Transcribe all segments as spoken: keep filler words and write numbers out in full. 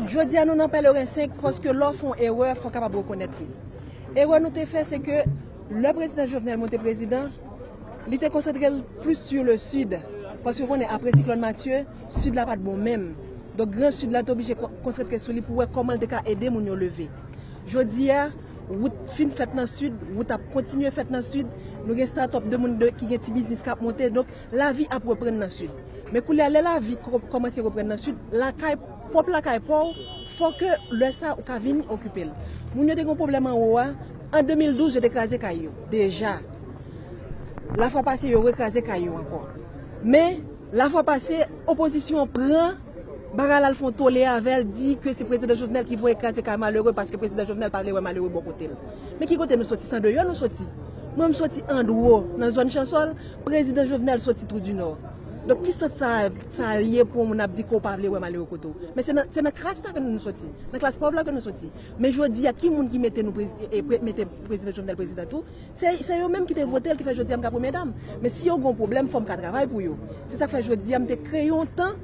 Jodi a nou nan Pèleren senk paske lè w fè yon erè, fò w kapab rekonèt li. Erè nou te fè, se ke lè prezidan Jovenel monte prezidan, li te konsantre l plis sou le sid. Paske w konnen, apre siklòn Matye, sid la pa t bon menm. Donk, Gran Sid la te oblije kon- konsantre sou li pou wè kòman l te ka ede moun yo leve. Jodi a, wout fin fèt nan sid, wout ap kontinye fèt nan sid. Nou gen start-up de moun de, ki gen ti biznis k ap monte. Donk, lavi ap reprann nan sid. Men koulye a, lè lavi ko- kòmanse reprann nan sid, lakay, pwòp lakay pa w, fò ke lè sa ou ka vin okipe l. Moun yo te gen yon pwoblèm anwo a, an de mil douz, yo te kraze kay yo, deja. Lafwa pase, yo rekraze kay yo ankò. Men, lafwa pase, opozisyon an pran bagay la, l fè yon tole avè l, di ke se prezidan Jovenel ki voye kraze kay malere, paske prezidan Jovenel pa vle wè malere bò kote l. Men ki kote nou soti? Se andeyò nou soti. Mwen, m soti andwo, nan zòn Chansòl, prezidan Jovenel soti Trou du Nord. Donk, ki sans sa, sa ye pou yon moun ap di ke w pa vle wè malere kote w? Men se nan, se nan klas la ke nou soti, nan klas pòv la ke nou soti. Men jodi a, ki moun ki mete nou prezi- e, pre- mete prezidan Jovenel prezidan tou? Se, se yo menm ki te vote l, ki fè jodi a m ka premye dam. Men si yo gen yon pwoblèm, fò m ka travay pou yo. Se sa k fè jodi a m te kreye yon tan,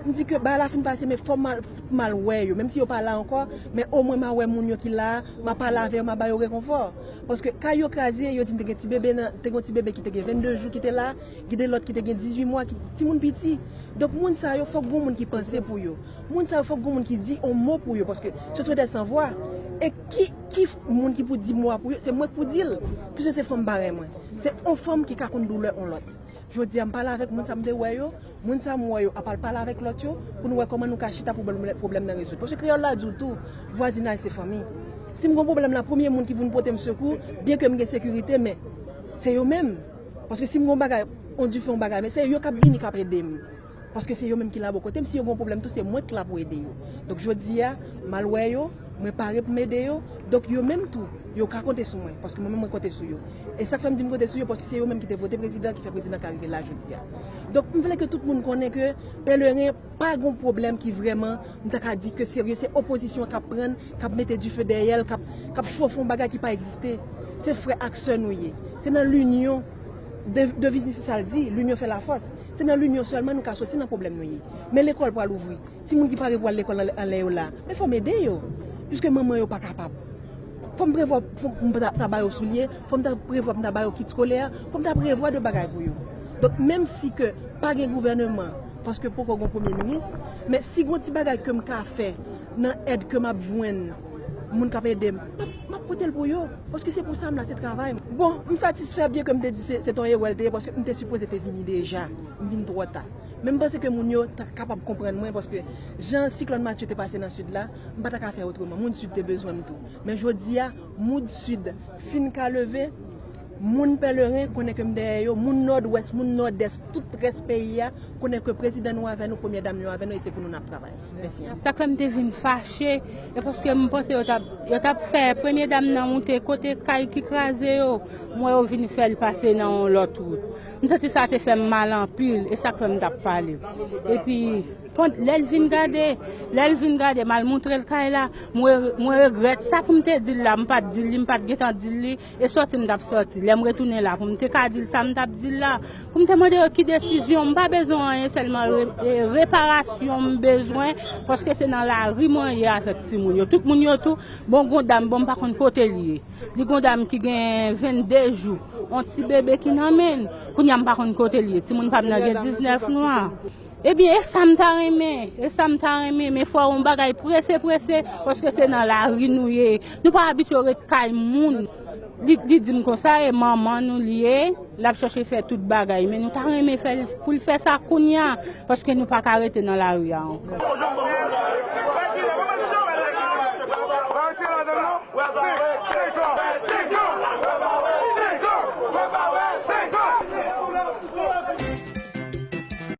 m di ke bagay la fin pase, men fò m al, m al wè yo. Menm si yo pa la ankò, men omwen m a wè moun yo ki la a, m a pale avè yo, m a ba yo rekonfò. Paske kay yo kraze, yo di m te gen ti bebe nan, te gen yon ti bebe ki te gen vennde jou ki te la, gen de lòt ki te gen dizuit mwa, ki, timoun piti. Donk, moun sa yo, fòk gen moun ki panse pou yo. Moun sa yo, fòk gen moun ki di yon mo pou yo, paske ce sont des sans voix. E ki, ki moun ki pou di mo a pou yo? Se mwen ki pou di l, piske se fanm parèy mwen. Se yon fanm ki ka konn doulè yon lòt. Jodi a, m pale avèk moun sa m te wè yo, moun sa m wè yo ap al pale avèk lòt yo, pou nou wè kòman nou ka chita pou pwoblèm, pwoblèm nan rezoud. Paske kreyòl la di w tou, vwazinaj se fanmi. Si m gen yon pwoblèm la, premye moun ki vin pote m sekou, byenke m gen sekirite, men se yo menm. Paske si m gen yon bagay, yon dife, yon bagay, men se yo k ap vini, k ap ede m. Paske se yo menm ki la bò kote m, si yo gen yon pwoblèm tou, se mwen k la pou ede yo. Donk, jodi a, m al wè yo, mwen pare pou m ede yo. Donk, yo menm tou, yo ka konte sou mwen, paske mwen menm mwen konte sou yo. E sa k fè m di m konte sou yo, paske se yo menm ki te vote prezidan, ki fè prezidan ka rive la jodi a. Donk, m vle ke tout moun konnen ke Pèleren pa gen yon pwoblèm ki vrèman, m ta ka di ke serye, se opozisyon k ap pran, k ap mete dife dèyè l, k ap, k ap chofe yon bagay ki pa egziste. Se frè ak sè nou ye. Se nan linyon, de- deviz nou se sa l di, l'union fait la force. Se nan linyon sèlman nou ka soti nan pwoblèm nou ye. Men lekòl pral ouvri. Timoun ki pare pou al lekòl anlè, anlè yo la, men fò m ede yo. Piske manman yo pa kapab. Fò m prevwa, fò m ta, ta ba yo soulye, fò m ta prevwa pou m ta ba yo kit eskolè, fò m ta prevwa de bagay pou yo. Donk, menm si ke pa gen gouvèneman, paske poko gen premye minis, men si gen ti bagay ke m ka fè nan èd ke m ap jwenn, moun k ap ede m, m ap, m ap pote l pou yo. Paske se pou sa m la, se travay. Bon, m satisfè byen ke m te di se, se ton erè l te ye, paske m te sipoze te vini deja. M vin twò ta. Men m panse ke moun yo ta kapab konprann mwen, paske jan siklòn Matye te pase nan sid la, m pa ta ka fè otreman. Moun sid te bezwen m tou. Men jodi a, moun sid fin ka leve, moun Pèleren konnen ke m dèyè yo, moun Nòdwès, moun Nòdès, tout rès peyi a konnen ke prezidan nou avè nou, premyè dam nou avè nou, e se pou nou n ap travay. Mèsi. Sa k fè m te vin fache, e paske m panse yo t ap, yo t ap fè premye dam nan moute kote kay ki kraze yo. M wè yo vin fè l pase nan yon lòt wout. M santi sa te fè m mal anpil, e sa k fè m t ap pale. Epi, pand- lè l vin gade, lè l vin gade, m al montre l kay la, m re- m regrèt sa pou m te di l la, m pa t di l li, m pa t gentan di l li, e sòti m t ap sòti. Lè m retounen la, pou m te ka di l sa m t ap di l la, pou m te mande yo ki desizyon, m pa bezwen anyen, sèlman re- e reparasyon m bezwen, paske se nan lari mwen ye avèk timoun yo. Tout moun yo tou, bon, gon dam, bon, m pa konn kote l ye. Li gon dam ki gen vennde jou, yon ti bebe ki nan men l. Kounye a m pa konn kote l ye. Timoun pa m nan gen diznèf mwa. Ebyen, e sa m ta renmen, e sa m ta renmen, men fò yon bagay prese, prese, paske se nan lari nou ye. Nou pa abitye ret kay moun. Li, li di m konsa, e manman nou li ye, l ap chèche fè tout bagay, men nou ta renmen fè l, pou l fè sa kounye a, paske nou pa ka rete nan lari a ankò.